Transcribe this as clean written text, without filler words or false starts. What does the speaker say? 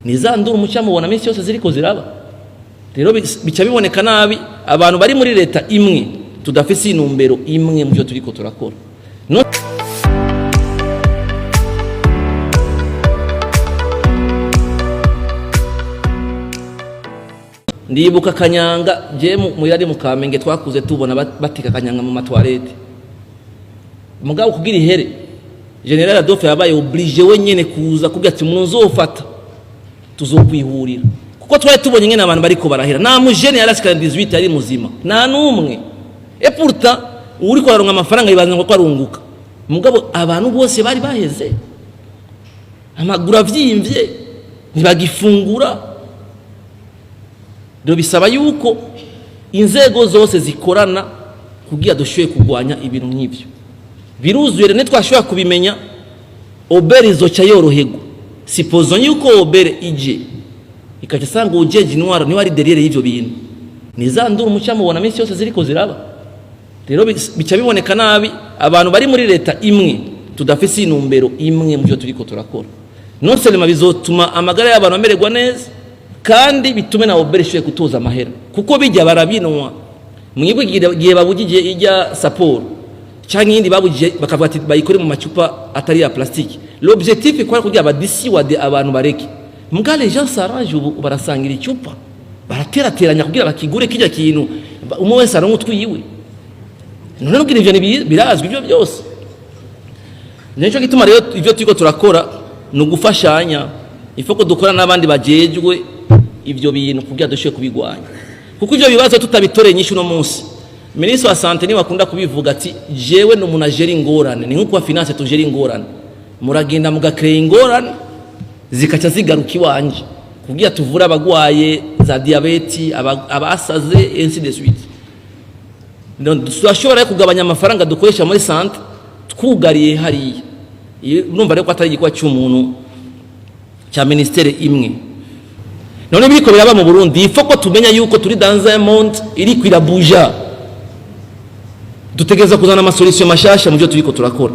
Ni za nduru muca mubona minsi yose ziriko ziraba. Rero bica biboneka nabi abantu bari muri leta imwe tudafise intumbero imwe mu byo turiko turakora. No ndibuka kanyanga je mu yari mu Kamenge twakuze tubona bateka kanyanga mu ma toilettes. Mugabo kugira ihere, Général Adolphe yabaye obligé wenyene kuza kugira ati: "Munzofata tuzokwihurira," kuko twari tubonye ngene abantu bariko barahera. Nta mujene yari ashikana 18 ari muzima, nta numwe. Et pourtant uriko araronka amafaranga yibaza ngo ko arunguka, mugabo abantu bose bari baheze, amaguru avyimvye, ntibagifungura. Rero bisaba yuko inzego zose zikorana kugira dushoboye kurwanya ibintu nk'ivyo. Biruzuye rero, ntitwashobora kubimenya. OBR izoca yoroherwa. Supposons yuko OBR ije ikaca isanga ujeje intwaro niwe ari derrière y'ivyo bintu, ni za nduru muca mubona minsi yose ziriko ziraba. Rero bica biboneka nabi abantu bari muri leta imwe tudafise intumbero imwe mu byo turiko turakora. Non seulement bizotuma amagara y'abantu amererwa neza, kandi bitume na OBR ishoboye gutoza amahera, kuko bijya barabinwa. Mwibwe igihe babujije ijya Sapporo cyangwa iyindi babujije, bakavuga ati bayikore mu macupa atari ya plastique, l'objectif kwari kugira badissuade abantu bareke. Muga les gens s'arrangent, ubu barasangira icupa, baraterateranya kugira bakigure kijya kintu, umwe wese aronka utwiwe. None nubwira ivyo birazwi ibyo byose. Nico gituma rero ivyo turiko turakora ni ugufashanya. Ifo ko dukora n'abandi bajejwe ivyo bintu kugira dushobore kubigwanya, kuko ivyo bibazo tutabitoreye inyishu uno munsi, ministre wa santé niwe akunda kubivuga ati: "Jewe ni umuntu agera ingorane, ni nk'uko finance tugera ingorane, muragenda mugakreya ingorane zikaca zigaruka iwanje kugira tuvure abagwaye za diabète, abasaze, ainsi de suite." Donc, turashobora kugabanya amafaranga dukoresha muri santé twugariye hariya. Urumva rero ko atari igikorwa cy'umuntu, cya ministère imwe. None biriko biraba mu Burundi, il faut ko tumenya yuko turi dans un monde iriko irabuja. Dutegereza kuzana ama solutions mashasha mu byo turiko turakora.